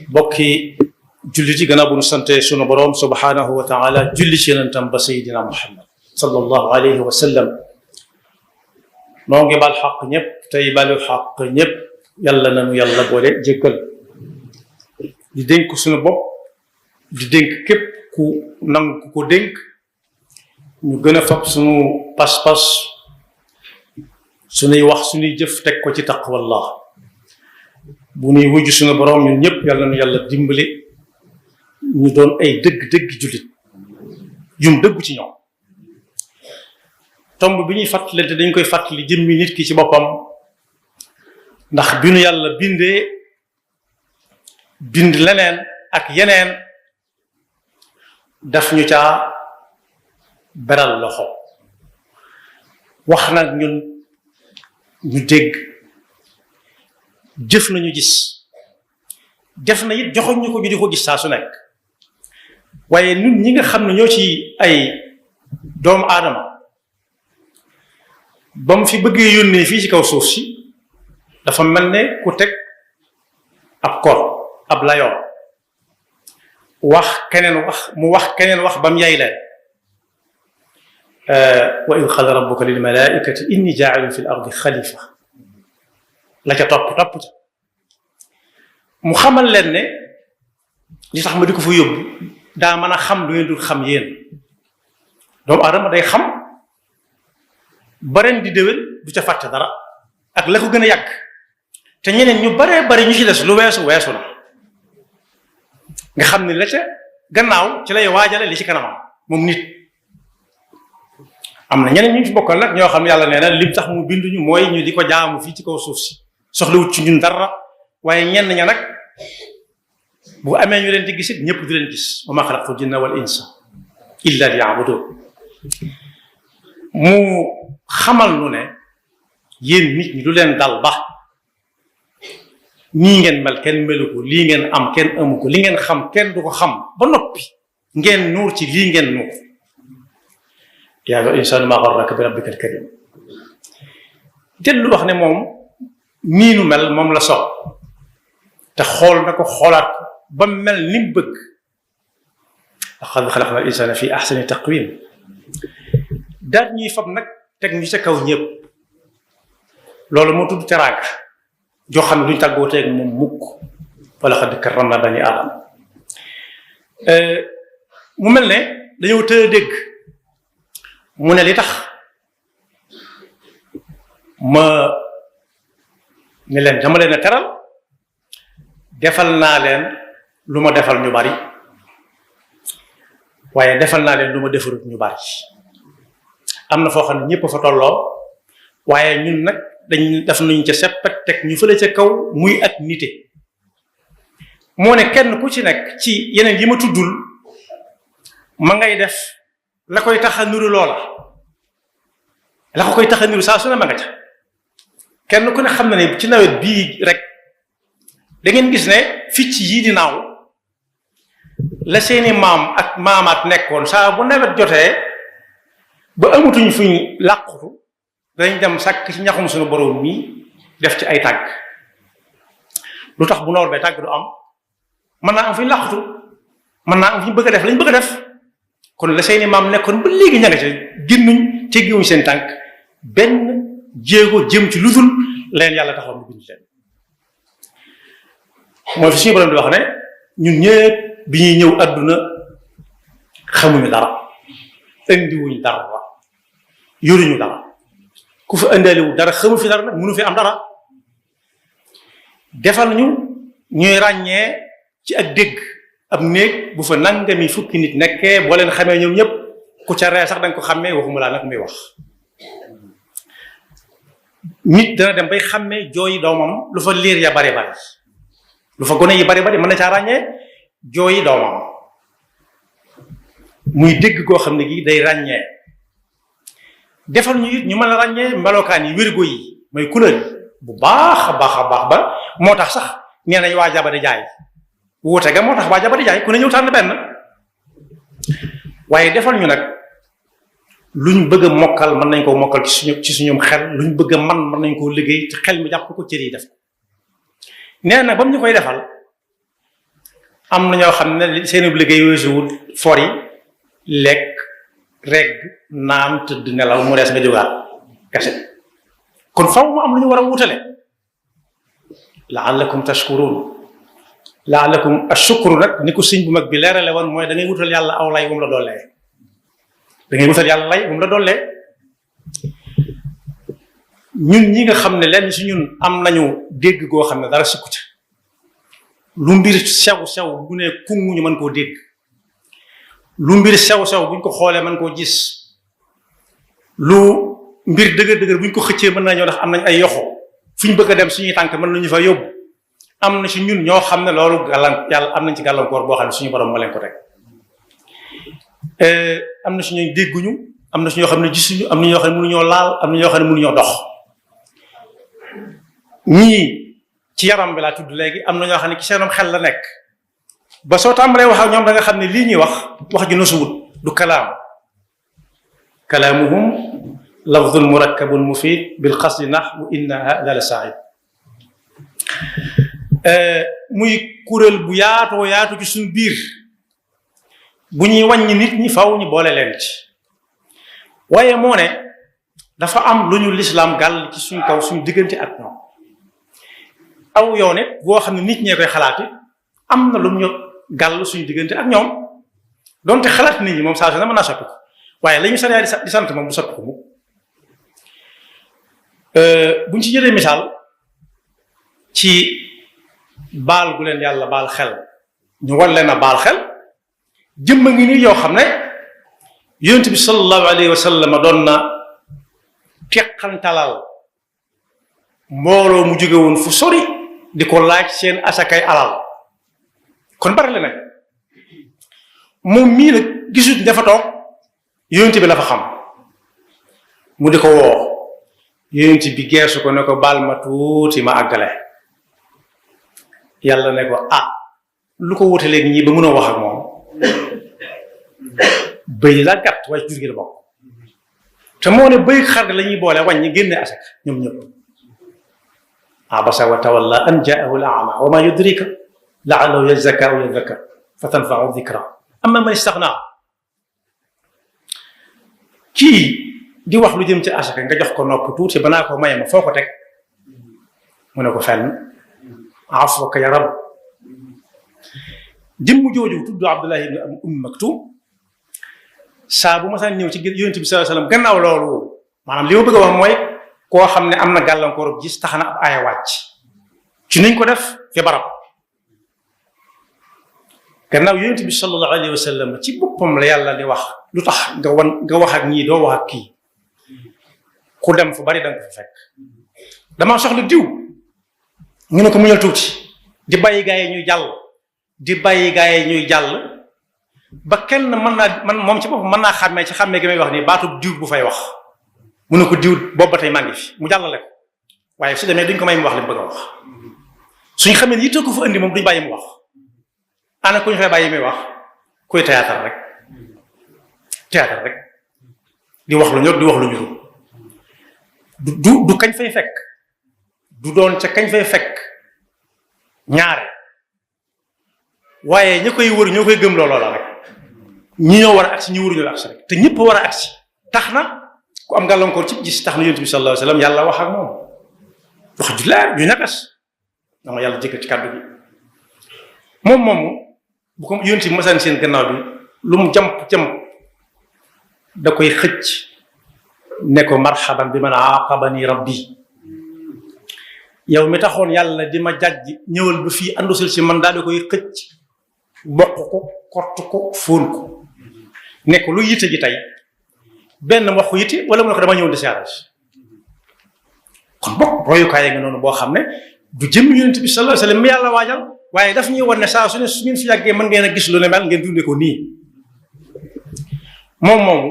bokki jullit yi gannaaw bu nu sante sunu boroom subhaanahu wa taala julli ci yonentam ba sayidina muhammad sallallahu alayhi wa sallam noo ngi bal xaq ñëpp tey balu xaq ñëpp yàlla nanu yàlla boole jéggal di dénk sunu bopp di dénk képp ku nangu ku ko dénk ñu gën a fab sunu pas-pas sunuy wax sunuy jëf teg ko ci taqwallah bu nuy wujj sunu boroom ñun ñëpp yàlla nu yàlla dimbali ñu doon ay dëgg-dëgg jullit yum dëggu ci ñoom tomb bi ñuy fàttalante dañ koy fàttali jëmmi nit ki ci boppam ndax bi nu yàlla bindee bind leneen ak yeneen daf ñu caa beral loxo wax nag ñun ñu dégg jëf nañu gis def na it joxoñ ñu ko ñu di ko gis saa su nekk waaye ñun ñi nga xam ne ñoo ci ay doomu aadama ba mu fi bëggee yónnee fii ci kaw suuf si dafa mel ne ku teg ab kor ab layoon wax keneen wax ba mu yay leen wa id qala rabbuka lil malaikati inni jaa'ilun fil ardi xalifa la ca topp ca mu xamal leen ne li tax ma di ko fa yóbbu daa mën a xam lu ngeen dul xam yéen doomu aadama day xam ba ren di déwén du ca fàtte dara ak la ko gën a yàgg te ñeneen ñu baree bari ñu ci des lu weesu na nga xam ne la ca gannaaw ci lay waajale li ci kanamam moom nit am na ñeneen ñu fi bokkal nag ñoo xam ne yàlla nee na lim tax mu binduñu mooy ñu di ko jaamu fii ci kaw suuf si soxlawut ci ñun dara waaye ñenn ña nag bu amee ñu leen di gis it ñëpp di leen gis wa ma xalaqtul jinna wal insa illa liya'budun mu xamal nu ne yéen nit ñi lu leen dal ba nii ngeen mel kenn melu ko lii ngeen am kenn amu ko li ngeen xam kenn du ko xam ba noppi ngeen nuur ci lii ngeen nuur yaa ayyuhal insaanu maa garraka bi rabbikal kariim dellu wax ne moom nii nu mel moom la sopp te xool na ko xoolaat ko ba mel ni mu bëgg laqad xalaqnal insaana fi ahsani taqwiim daal ñuy fab nag teg ñu ca kaw ñëpp loolu moo tudd teraanga joo xam ne duñ tàggoo teeg moom mukk wa laqad karramnaa banii aadama mu mel ne dañoo tëë dégg mu ne li tax ma ne leen dama leen a teral defal naa leen lu ma defal ñu bari waaye defal naa leen lu ma defarut ñu bari am na foo xam ne ñëpp fa tolloo waaye ñun nag dañ def nañ ca seppet teg ñu fële ca kaw muy ak nite moo ne kenn ku ci nekk ci yeneen yi ma tuddul ma ngay def la koy tax a niru loola la ko koy tax a niru saa su ne ma nga ca kenn ku ne xam na ne ci nawet bii rek da ngeen gis ne picc yii di naaw la seeni maam ak maamaat nekkoon saa bu nawet jotee ba amatuñ fuñ làqutu dañ dem sàkk ci ñaxum suñu borom mi def ci ay tàgg lu tax bu noor bee tàgg du am mën naa am fuñ làqutu mën naa am fuñ bëgg a def lañ bëgg a def kon la seeni maam nekkoon ba léegi ña nga ca génnuñ teggiwuñ seen tànk benn jéego jëm ci lu dul leen yàlla taxaw mu bind leen mooy fi suñu borom di wax ne ñun ñëpp bi ñuy ñëw àdduna xamuñu dara indiwuñ dara yoruñu dara ku fi indaaliwu dara xamu fi dara nag mënu fi am dara defal ñu ñuy ràññee ci ak dégg ab néeg bu fa nangami fukki nit nekkee boo leen xamee ñoom ñëpp ku ca ree sax danga ko xàmmee waxuma laa nag muy wax nit dana dem bay xàmmee jooyi doomam lu fa liir ya bari bari lu fa gone yi bari bari mën na caa ràññee jooyi doomam muy dégg goo xam ne gi day ràññee defal ñu it ñu mën a ràññee melokaan yi wérgo yi mooy couleur yi bu baax a baax ba moo tax sax nee nañ waa jaba di jaay wuute ga moo tax waa jaba di jaay ku ne ñëw tànn benn waaye defal ñu nag luñ bëgg a mokkal mën nañ koo mokkal ci suñum xel luñ bëgg a mën nañ koo liggéey ci xel mi jàpp ko cër yi def ko nee na ba mu ñu koy defal am na ñoo xam ne seen liggéey weesuwul for yi lekk regg naan tëdd nelaw mu des nga jógaat kese kon faw mu am lu ñu war a wutale la'allakum tashkurun la'allakum ashukru nag ni ko sëñ bu mag bi leerale woon mooy da ngay wutal yàlla aw lay bu mu la dollee da ngay wutal yàlla lay bu mu la dollee ñun ñi nga xam ne lenn si ñun am nañu dégg goo xam ne dara sikku ca lu mbir sew bu ne kungu ñu mën koo dégg lu mbir sew buñ ko xoolee mën koo gis lu mbir dëgër buñ ko xëccee mën nañoo ndax am nañ ay yoxo fu ñu bëgg a dem suñuy tànk mën nañu fa yóbbu am na si ñun ñoo xam ne loolu yàlla am nañ ci gàllankoor boo xam ne suñu borom moo leen ko teg am na si ñooy dégguñu am na si ñoo xam ne gisuñu am na ñoo xam ne mënuñoo laal am na ñoo xam ne mënuñoo dox ñii ci yaram bi laa tudd léegi am na ñoo xam ne ci seenam xel la nekk ba soo tàmbalee wax ak ñoom da nga xam ne lii ñuy wax ju nasuwut du kalaam kalaamuhum lafdun murakkabun mufid bil qasdi nahwu inna hada la said muy kuréel bu yaatu ci suñu biir bu ñuy wàññi nit ñi faw ñu boole leen ci waaye moo ne dafa am lu ñu lislaam gàll ci suñ kaw suñu diggante ak ñoom aw yoone boo xam ne nit ñee koy xalaati am na lu ñu gàll suñu diggante ak ñoom donte xalaat nit ñi moom saa su ne mën naa soppi ko waaye la ñu sariya di sant moom du soppi ko mu buñ ci jëlee misaal ci baal gu leen yàlla baal xel ñu war leen a baal xel jëmma ngi nii yoo xam ne yonent bi sallallahu alayhi wa sallam doon na teqantalal mbooloo mu jóge woon fu sori di ko laaj seen asakay alal kon bari la nag moom mii nag gisut dafa toog yonent bi la fa xam mu di ko woo yonent bi geesu ko ne ko baal ma tuuti ma àggale yàlla ne ko lu ko wute léegi ñii ba mënoo wax ak moom bëy daa gàtt waaye jur gi la bokk te moo ne bëy xar la ñuy boole wàññi génne asak ñoom ñëpp abasa wa tawalla an jaahu al-a'ma wa ma yudrika la'allahu yazakka aw yadhakkar fa tanfa'u dhikra amma man istaghna kii di wax lu jëm ci asaka nga jox ko nopp tuuti banaa ko maye ma foo ko teg mu ne ko fenn afwaka ya rab jëmm jooju tudd Abdullah ibn Maktum saa bu ma saan ñëw ci yonent bi sallallahu alayhi wasallam gannaaw loolu maanaam li ma bëgg a wax mooy koo xam ne am na gàllankoor gis tax na ab aaya wàcc ci niñ ko def fi barab gannaaw yonent bi sallallahu alayhi wasallam ci boppam la yàlla di wax lu tax nga wax ak ñii doo wax ak kii ku dem fu bari danga ko fa fekk damaa soxla diw ñu ne ko muñal tuuti di bàyyi gaa yi ñuy jàll ba kenn man moom ci boppam mën naa xàmmee ci xàmmee gi may wax nii baatu diw bu fay wax mu ne ko diw boobu ba tey maa ngi fi mu jàllale ko waaye su demee duñ ko may mu wax li mu bëgg a wax suñ xamee yitte ko fa indi moom duñ bàyyi mu wax ana ku ñu fay bàyyi muy wax kuy théâtre rek di wax lu ñor di wax lu ñuru du kañ fay fekk du doon ca kañ fay fekk ñaare waaye ñi koy wër ñoo koy gëm looloo la rek ñi ñoo war a agsi ñi wëruñu la agsi rek te ñëpp war a agsi tax na ku am gàllankoor ci gis tax na yonent bi sallallahu alayhi wasallam yàlla wax ak moom wax ju leer ju ñagas dama yàlla jëkkal ci kàddu bi moom moomu bu ko yonent bi masaan seen gannaaw bi lu mu jamp da koy xëcc ne ko marhaban bi man aqabani rabbi yow mi taxoon yàlla di ma jàjj ñëwal ba fii andusil si man daal di koy xëcc bokk ko kott ko fóon ko ne ko lu yitte ji tey benn wax ko yitte wala mu ne ko dama ñëw di siyaare kon bokk royukaay nga noonu boo xam ne du jëm yonent bi sallallahu alayhi wasallam mi yàlla waajal waaye daf ñuy war ne saa su ne su ngeen fi yàggee mën ngeen a gis lu ne mel ngeen dundee ko nii moom moomu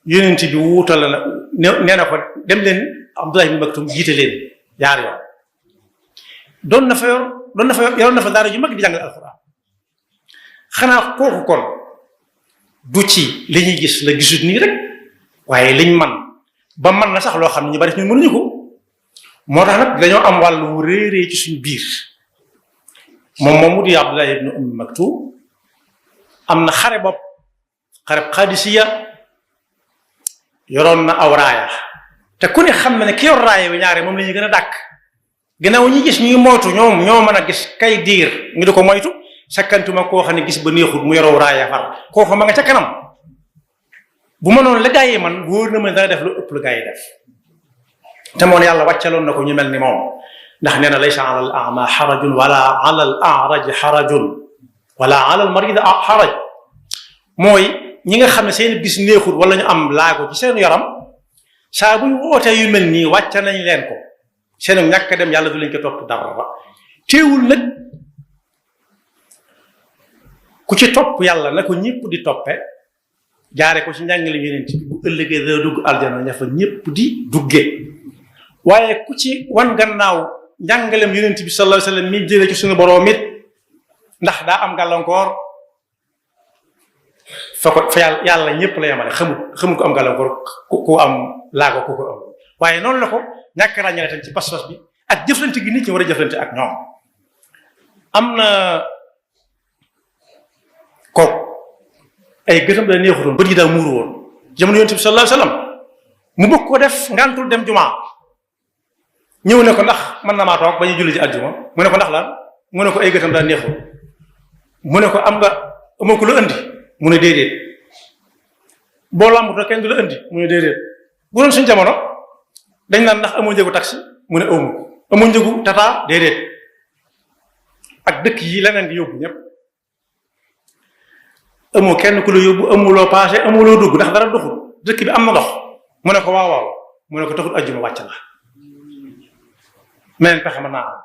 yonent bi wuutal na nee na ko dem leen Abdullah ibn Maktum jiite leen yaar yoon yoroon na fa daara ju mag di jàngal alxuraan xanaa kooku kon du ci li ñuy gis la gisut nii rek waaye liñ man ba man na sax loo xam ne ñu bari ñu mënuñu ko moo tax nag dañoo am wàllu wu réeree ci suñu biir moom mu di Abdullah ibn Maktum am na xare bopp xare Qadisiya yoroon na aw raaya te ku ne xam na ne ki yor raaya bi ñaare moom la ñuy gën a dàkk gannaaw ñi gis ñuy moytu ñoo mën a gis kay diir ñu di ko moytu sakkantuma koo xam ne gis ba neexut mu yoroo raaya far koo xam ma nga ca kanam bu ma noonu la gaa yi man wóor na ma dana def lu ëpp lu gaa yi def te moom yàlla wàccaloon na ko ñu mel ni moom ndax nee na laysa ala al a'ma xarajun wala ala al a'raj xarajun wala ala al marid xaraj mooy ñi nga xam ne seen gis neexut wala ñu am laago ci seen yaram saa bu ñu wootee yu mel nii wàcca nañ leen ko seen ñàkk dem yàlla du leen ko topp dara teewul nag ku ci topp yàlla na ko ñëpp di toppe jaare ko ci njàngale yeneen ci bu ëllëgee da dugg aljana ña fa ñëpp di duggee waaye ku ci wan gannaaw njàngalem yonent bi sallallahu alayhi wasallam mi jëlee ci suñu boroom it ndax daa am gàllankoor fa yàlla ñëpp la yemale xamul ko am gàllankoor ku am laago ku ko am waaye noonu la ko ñàkk ràññale tam ci pas-pas bi ak jëflante gi nit ñi war a jëflante ak ñoom am na kooku ay gëtam da neexutoon bët yi daa muuru woon jamono yonent bi sallallahu alayhi wasallam mu bëgg ko def ngantul dem jumaa ñëw ne ko ndax mën na maa toog ba ñu julli ci àjjuma mu ne ko ndax lan mu ne ko ay gëtam daa neexul mu ne ko amoo ko la andi mu ne déedéet boo làmbutoo kenn du la andi mu ne déedéet bu doon suñu jamono dañ naan ndax amoo njëgu taxi mu ne amoo njëgu tata déedéet ak dëkk yi leneen di yóbbu ñëpp amoo kenn ku la yóbbu amuloo paase amuloo dugg ndax dara doxul dëkk bi am na ndox mu ne ko waaw mu ne ko taxul àjjuma wàcc la meneen pexe mën naa am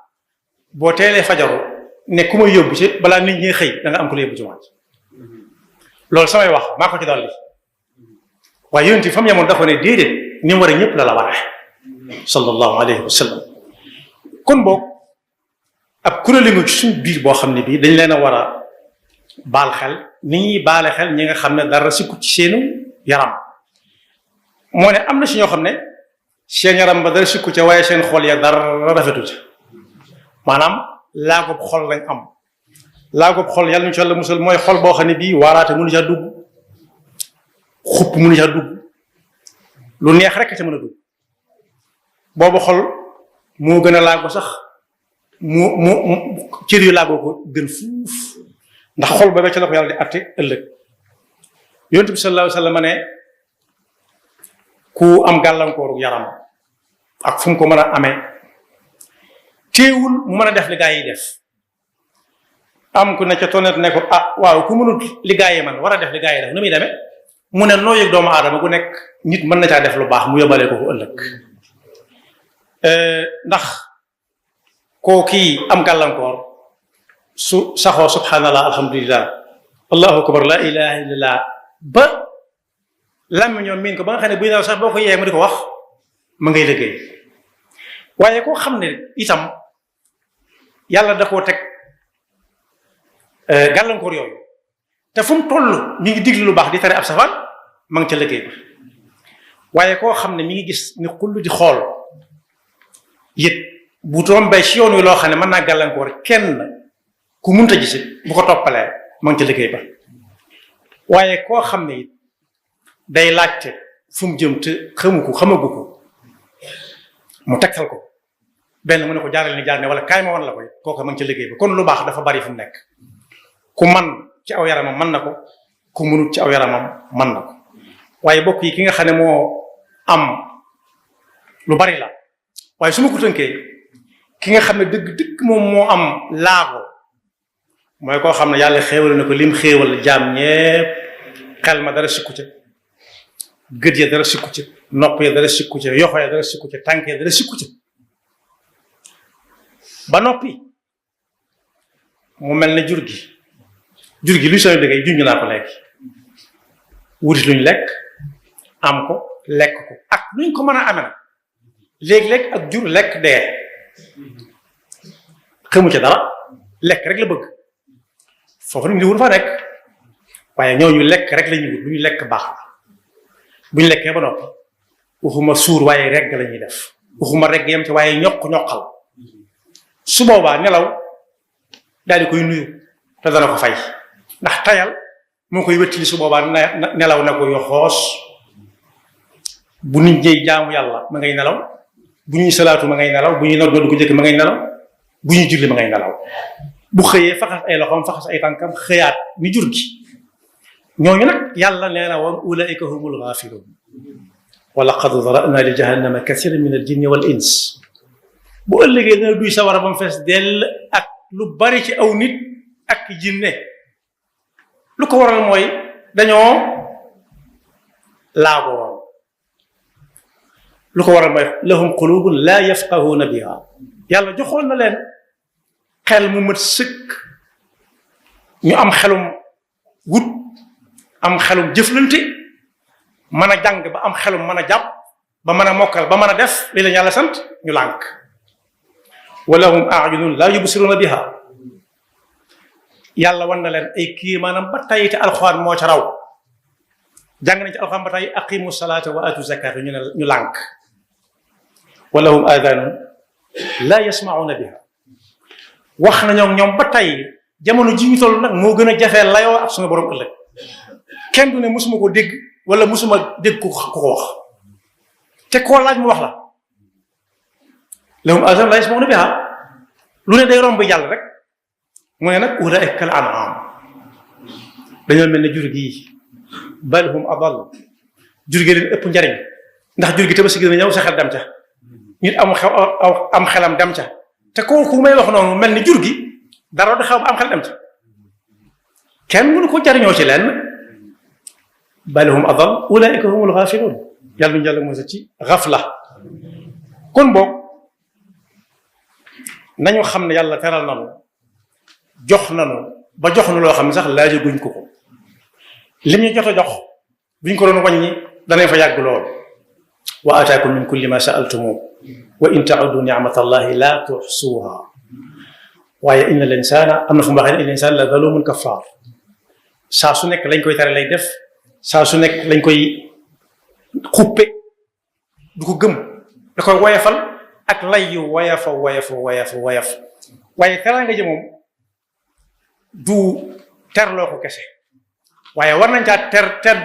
boo teelee fajaru ne ku may yóbbu ci balaa nit ñi xëy da nga am ku la yóbbu ci wàcc loolu samay wax maa ko ci dolli waaye yonent bi fa mu yemoon dafa ne déedéet ni mu war a ñëpp la war a sallallahu alayhi wa sallam kon boog ab kuréel nga ci suñu biir boo xam ne bii dañ leen a war a baal xel ni ñuy baale xel ñi nga xam ne dara sikkut ci seenu yaram moo ne am na si ñoo xam ne seen yaram ba dara sikku ca waaye seen xol ya dara rafetu ca maanaam laagoob xol lañ am laagoob xol yàlla ñu ci yàlla musal mooy xol boo xam ne bii waaraate mënu caa dugg xupp mënu caa dugg lu neex rek ca mën a dugg boobu xol moo gën a laago sax mu cër yu laagoo ko gën fuuf ndax xol ba ca la ko yàlla di atte ëllëg yonent bi sallallahu alayhi wa sallam ne ku am gàllankooru yaram ak fu mu ko mën a amee teewul mu mën a def li gaa yi def am ku ne ca tonet ne ko waaw ku mënut li gaa yi man war a def li gaa yi def nu muy demee mu ne noo yëg doomu aadama gu nekk nit mën na caa def lu baax mu yóbbalee ko ëllëg ndax koo kii am gàllankoor su saxoo subhanallah alhamdulillah allahu akbar la ilaha illallah ba làmmi ñoom miin ko ba nga xam ne buy naaw sax boo ko yee mu di ko wax ma ngay liggéey waaye koo xam ne itam yàlla da koo teg gàllankoor yooyu te fu mu toll mi ngi digli lu baax di tere ab safaan ma ngi ca liggéey ba waaye koo xam ne mi ngi gis ni xull di xool yët bu tombee ci yoon wi loo xam ne mën naa gàllankoor kenn ku munta gis bu ko toppalee ma ngi ca liggéey ba waaye koo xam ne it day laajte fu mu jëm te xamagu ko mu tegtal ko benn mu ne ko jaaral ni jaar ne wala kaay ma wan la koy kooku ma ngi ca liggéey ba kon lu baax dafa bari fu mu nekk ku man ci aw yaramam mën na ko ku mënut ci aw yaramam mën na ko waaye bokk yi ki nga xam ne moo am lu bari la waaye su ma ko tënkee ki nga xam ne dëgg moom moo am laago mooy koo xam ne yàlla xéewal na ko lim xéewal jaam ñépp xel ma dara sikku ca gët ya dara sikku ca nopp ya dara sikku ca yoxo ya dara sikku ca tànk ya dara sikku ca ba noppi mu mel ne jur gi luy sooy dëggee juñ naa ko léegi wuti luñ lekk am ko lekk ko ak luñ ko mën a amee nag léeg-léeg ak jur lekk dee xamu ca dara lekk rek la bëgg foofu nag ndiwul fa nekk waaye ñooñu lekk rek la ñuy wut lu ñu lekk baax bu ñu lekkee ba noppi waxuma suur waaye regg la ñuy def waxuma regg yem ci waaye ñoqal su boobaa nelaw daal di koy nuyu te dana ko fay ndax tayal moo koy wéttali su boobaa nelaw na ko yo xoos bu nit ñey jaamu yàlla ma ngay nelaw bu ñuy salaatu ma ngay nelaw bu ñuy nodd ko jëkk ma ngay nelaw bu ñuy julli ma ngay nelaw bu xëyee faxas ay loxoom faxas ay tànkam xëyaat ni jur gi ñooñu nag yàlla nee na woon ulaika humul ghaafilun wa laqad zara'na li jahannama kathiran min al jinni wal ins bu ëllëgee dina duy sawara ba mu fees dell ak lu bari ci aw nit ak jinne lu ko waral mooy dañoo laago woon lu ko waral mooy lahum qulubun la yafqahuna biha yàlla joxoon na leen xel mu mat sëkk ñu am xelum wut am xelum jëflante mën a jàng ba am xelum mën a jàpp ba mën a mokkal ba mën a def li leen yàlla sant ñu lànk walahum a'yunun la yubsiruna biha yàlla wan na leen ay kii maanaam ba tey te alxuraan moo ca raw jàng nañ ci alxuraan ba tey aqimu salata wa atu zakata ñu lànk walahum adanun la yasmauna biha wax nañoo ñoom ba tey jamono ji ñu toll nag moo gën a jafee layoo ak suñu borom ëllëg kenn du ne musuma ko dégg wala musuma dégg ku ko wax te koo laaj mu wax la lahum adanun la yasmauna biha lu ne day romb jàll rek mu ne nag ulaa'ika kal an'aam dañoo mel ne jur gi bal hum adall jur gi leen ëpp njariñ ndax jur gi tabaski gi dina ñëw sa xel dem ca nit am xelam dem ca te kooku may wax noonu mel ni jur gi dara du xew ba am xel dem ca kenn mënu ko jariñoo ci lenn bal hum adall ulaa'ika humul ghaafiluun yàlla ñu jàll mos ci ghafla kon boog nañu xam ne yàlla teral nanu jox nanu ba jox nu loo xam ne sax laajaguñ ko ko lim ñu jot a jox buñ ko doon wàññi danañ fa yàgg lool wa ataakum min kulli ma sa'altumu wa in ta'uddu ni'matallahi la tuhsuha waaye inna al insana am na fu mu waxee ne inna al insana la zalumun kaffaar saa su nekk lañ koy tere lay def saa su nekk lañ koy xuppe du ko gëm da koy woyafal ak lay yu woyaf waaye teraanga ji moom du terloo ko kese waaye war nañ caa tedd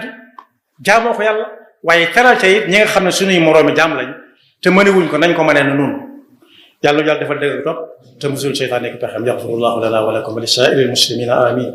jaamoo ko yàlla waaye teral ca it ñi nga xam ne suñuy moroomi jaam lañ te mënewuñ ko nañ ko mënee na noonu yàlla defal dëgg topp te musul seytaan nekk pexem yaxfirullahu lana wa lakum wa li saa'iril muslimina amin